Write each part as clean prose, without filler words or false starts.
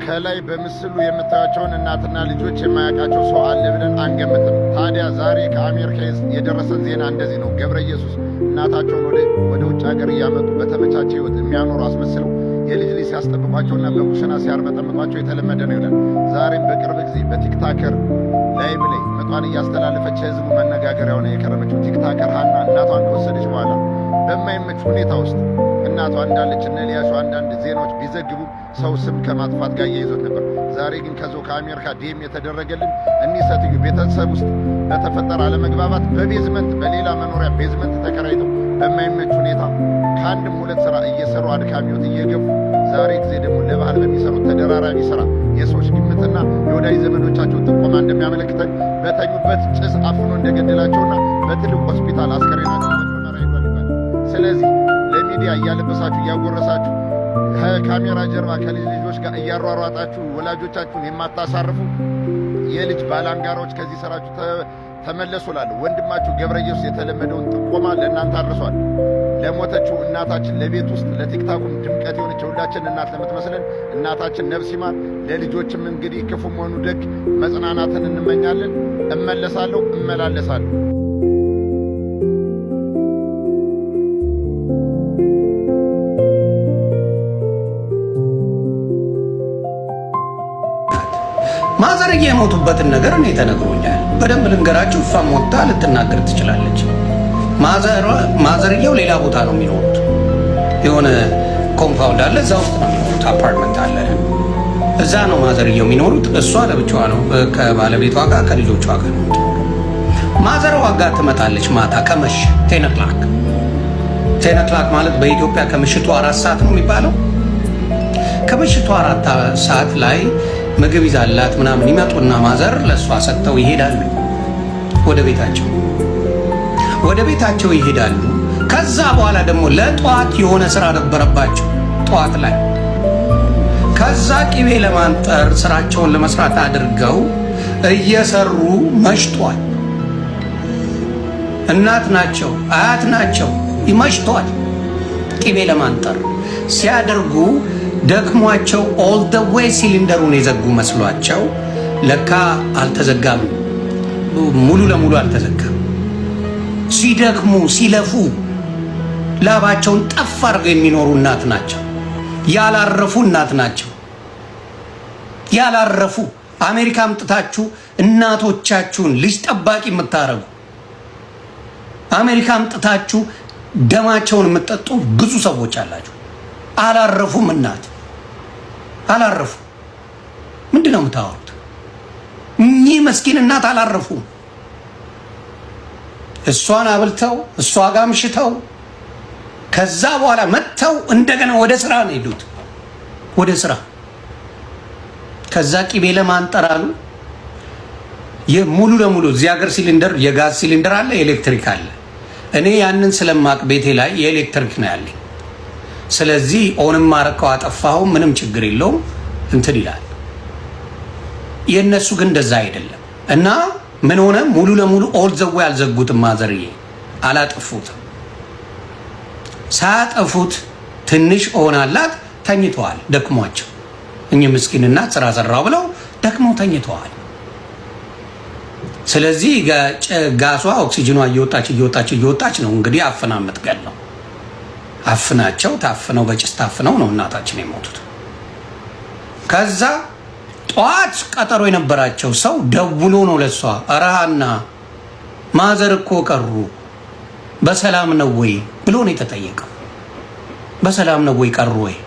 ከላይ በምስሉ የምታዩቸውን እናትና ልጆች የማያውቃቸው ሰው አለ ብለን አንገምትም። ታዲያ ዛሬ ከአሜሪካ የደረሰን ዜና እንደዚህ ነው። ገብረ ኢየሱስ እናታቸውን ወደ ውጭ ሀገር እያመጡ በተመቻቸ ሕይወት የሚያኖሩ አስመስለው የልጅ ልጅ ሲያስጠብቋቸውና በኩሽና ሲያርመጠምጧቸው የተለመደ ነው ይላል። ዛሬም በቅርብ ጊዜ በ TikToker live ላይ ምጧን እያስተላለፈች የህዝቡ መነጋገሪያ ሆና የከረመችው TikToker ሀና እናቷን ከወሰደች በኋላ በማይመች ሁኔታ ውስጥ እናቷ እንዳለች እነ ሊያሾ አንዳንድ ዜናዎች ቢዘግቡ ሰው ስም ከማጥፋት ጋር እያይዞት ነበር። ዛሬ ግን ከዚያው ከአሜሪካ DM የተደረገልን እኒህ ሴትዮ ቤተሰብ ውስጥ በተፈጠረ አለመግባባት በ basement፣ በሌላ መኖሪያ basement ተከራይተው በማይመች ሁኔታ ከአንድም ሁለት ስራ እየሰሩ አድካሚ ሕይወት እየገፉ፣ ዛሬ ጊዜ ደግሞ ለባህል በሚሰሩት ተደራራቢ ስራ የሰዎች ግምትና የወዳጅ ዘመዶቻቸው ጥቆማ እንደሚያመለክተን በተኙበት ጭስ አፍኖ እንደገደላቸውና በትልቅ ሆስፒታል አስከሬናቸው ለምርመራ ሄዷል ይባላል። ስለዚህ ለሚዲያ እያለበሳችሁ፣ እያጎረሳችሁ፣ ከካሜራ ጀርባ ከልጅ ልጆች ጋር እያሯሯጣችሁ ወላጆቻችሁን የማታሳርፉ የልጅ ባላንጋራዎች ከዚህ ስራችሁ ተመለሱ እላለሁ። ወንድማችሁ ገብረ ኢየሱስ የተለመደውን ጥቆማ ለእናንተ አድርሷል። ለሞተችው እናታችን፣ ለቤት ውስጥ ለቲክታኩም ድምቀት የሆነች፣ የሁላችን እናት ለምትመስለን እናታችን ነፍስ ይማር። ለልጆችም እንግዲህ ክፉም ሆኑ ደግ መጽናናትን እንመኛለን። እመለሳለሁ፣ እመላለሳለሁ። ማዘርዬ የሞቱበትን ነገር እኔ ተነግሮኛል። በደንብ ልንገራችሁ። እሷም ወጥታ ልትናገር ትችላለች። ማዘርየው ሌላ ቦታ ነው የሚኖሩት። የሆነ compound አለ፣ እዛ ውስጥ ነው የሚኖሩት። አፓርትመንት አለ፣ እዛ ነው ማዘርየው የሚኖሩት። እሷ ለብቻዋ ነው ከባለቤቷ ጋር ከልጆቿ ጋር ነው የምትኖረው። ማዘርዋ ጋር ትመጣለች ማታ ከመሸ 10 o'clock። 10 o'clock ማለት በኢትዮጵያ ከምሽቱ 4 ሰዓት ነው የሚባለው። ከምሽቱ 4 ሰዓት ላይ ምግብ ይዛላት ምናምን ይመጡና ማዘር ለእሷ ሰጥተው ይሄዳሉ ወደ ቤታቸው፣ ወደ ቤታቸው ይሄዳሉ። ከዛ በኋላ ደግሞ ለጠዋት የሆነ ስራ ነበረባቸው ጠዋት ላይ። ከዛ ቅቤ ለማንጠር ስራቸውን ለመስራት አድርገው እየሰሩ መሽቷል። እናት ናቸው፣ አያት ናቸው። ይመሽቷል። ቅቤ ለማንጠር ሲያደርጉ ደክሟቸው all the way ሲሊንደሩን የዘጉ መስሏቸው ለካ አልተዘጋም፣ ሙሉ ለሙሉ አልተዘጋም። ሲደክሙ ሲለፉ ላባቸውን ጠፍ አድርገው የሚኖሩ እናት ናቸው። ያላረፉ እናት ናቸው። ያላረፉ፣ አሜሪካ አምጥታችሁ እናቶቻችሁን ልጅ ጠባቂ የምታረጉ፣ አሜሪካ አምጥታችሁ ደማቸውን የምትጠጡ ብዙ ሰዎች አላችሁ። አላረፉም። እናት አላረፉ። ምንድን ነው የምታወሩት? እኚህ መስኪን እናት አላረፉም። እሷን አብልተው፣ እሷ ጋር አምሽተው፣ ከዛ በኋላ መጥተው እንደገና ወደ ስራ ነው የሄዱት፣ ወደ ስራ። ከዛ ቂቤ ለማንጠር አሉ። ሙሉ ለሙሉ እዚህ ሀገር ሲሊንደር፣ የጋዝ ሲሊንደር አለ፣ ኤሌክትሪክ አለ። እኔ ያንን ስለማቅ ቤቴ ላይ የኤሌክትሪክ ነው ያለኝ። ስለዚህ on ም አረከው አጠፋኸው ምንም ችግር የለውም፣ እንትን ይላል። የእነሱ ግን እንደዛ አይደለም። እና ምን ሆነ? ሙሉ ለሙሉ all the way አልዘጉትም። ማዘርዬ አላጠፉትም። ሳያጠፉት ትንሽ on አላት፣ ተኝተዋል። ደክሟቸው እኚህ ምስኪን እናት ስራ ሰራው ብለው ደክመው ተኝተዋል። ስለዚህ ጋሷ ኦክሲጅኗ እየወጣች እየወጣች እየወጣች ነው እንግዲህ አፍና የምትገለው። አፍናቸው ታፍነው፣ በጭስ ታፍነው ነው እናታችን የሞቱት። ከዛ ጠዋት ቀጠሮ የነበራቸው ሰው ደውሎ ነው ለሷ "እረ ሀና፣ ማዘር እኮ ቀሩ፣ በሰላም ነው ወይ?" ብሎ ነው የተጠየቀው። በሰላም ነው ወይ፣ ቀሩ ወይ?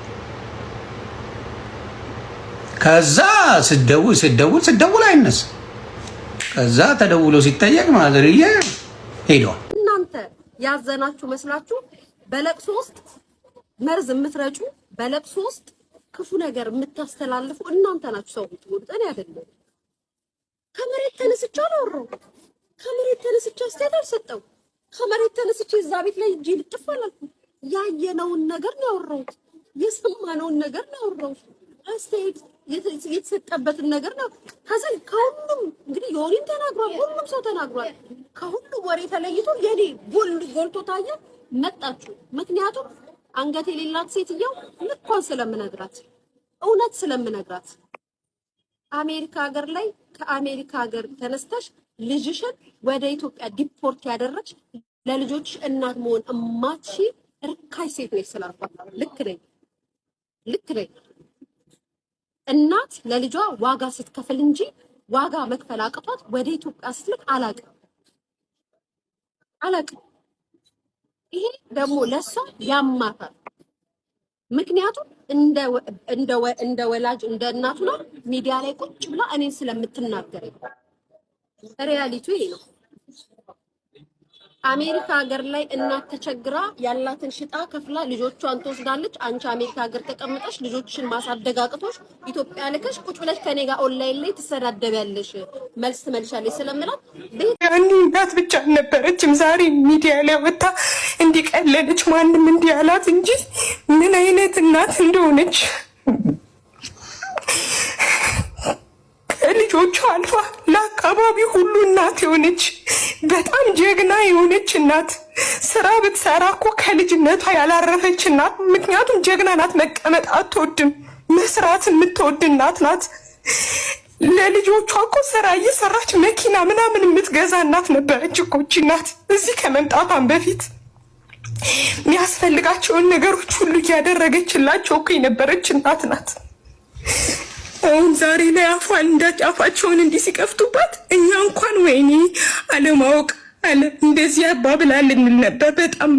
ከዛ ስደውል ስደውል ስደውል አይነሳ። ከዛ ተደውሎ ሲጠየቅ ማዘርዬ ሄደዋል። እናንተ ያዘናችሁ መስላችሁ በለቅሶ ውስጥ መርዝ የምትረጩ፣ በለቅሶ ውስጥ ክፉ ነገር የምታስተላልፉ እናንተ ናችሁ ሰው የምትጎዱት፣ እኔ አይደለም። ከመሬት ተነስቼ አላወራሁም። ከመሬት ተነስቼ አስተያየት አልሰጠው። ከመሬት ተነስቼ እዛ ቤት ላይ እጄ ልጥፍ አላልኩም። ያየነውን ነገር ነው ያወራሁት። የሰማነውን ነገር ነው ያወራሁት። አስተያየት የተሰጠበትን ነገር ነው። ከዛ ከሁሉም እንግዲህ ዮኒም ተናግሯል፣ ሁሉም ሰው ተናግሯል። ከሁሉም ወሬ ተለይቶ የኔ ጎልቶ ታየ። መጣችሁ። ምክንያቱም አንገት የሌላት ሴትየው ልኳን ስለምነግራት እውነት ስለምነግራት፣ አሜሪካ ሀገር ላይ፣ ከአሜሪካ ሀገር ተነስተሽ ልጅሽን ወደ ኢትዮጵያ deport ያደረግሽ፣ ለልጆችሽ እናት መሆን እማትችይ ርካሽ ሴት ነች ስላልኳት ልክ ነኝ፣ ልክ ነኝ። እናት ለልጇ ዋጋ ስትከፍል እንጂ ዋጋ መክፈል አቅቷት ወደ ኢትዮጵያ ስትልክ አላቅም፣ አላቅም። ይሄ ደግሞ ለእሷ ያማታል። ምክንያቱም እንደ ወላጅ፣ እንደ እናቱ ነው ሚዲያ ላይ ቁጭ ብላ እኔን ስለምትናገረኝ reality ው ይሄ ነው። አሜሪካ ሀገር ላይ እናት ተቸግራ ያላትን ሽጣ ከፍላ ልጆቿን ትወስዳለች። አንቺ አሜሪካ ሀገር ተቀምጠሽ ልጆችሽን ማሳደግ አቅቶሽ ኢትዮጵያ ልከሽ ቁጭ ብለሽ ከኔ ጋር ኦንላይን ላይ ትሰዳደቢያለሽ፣ መልስ ትመልሻለሽ ስለምላት ያኔ እናት ብቻ አልነበረችም። ዛሬ ሚዲያ ላይ ወጥታ እንዲቀለለች ማንም እንዲህ አላት እንጂ ምን አይነት እናት እንደሆነች፣ ከልጆቿ አልፋ ለአካባቢ ሁሉ እናት የሆነች፣ በጣም ጀግና የሆነች እናት፣ ስራ ብትሰራ እኮ ከልጅነቷ ያላረፈች እናት። ምክንያቱም ጀግና ናት፣ መቀመጥ አትወድም፣ መስራት የምትወድ እናት ናት። ለልጆቿ እኮ ስራ እየሰራች መኪና ምናምን የምትገዛ እናት ነበረች እኮ እቺ እናት። እዚህ ከመምጣቷን በፊት የሚያስፈልጋቸውን ነገሮች ሁሉ እያደረገችላቸው እኮ የነበረች እናት ናት። አሁን ዛሬ ላይ አፏን አፋቸውን እንዲህ ሲከፍቱባት እኛ እንኳን ወይኔ አለማወቅ አለ እንደዚህ አባብላል እንል ነበር በጣም።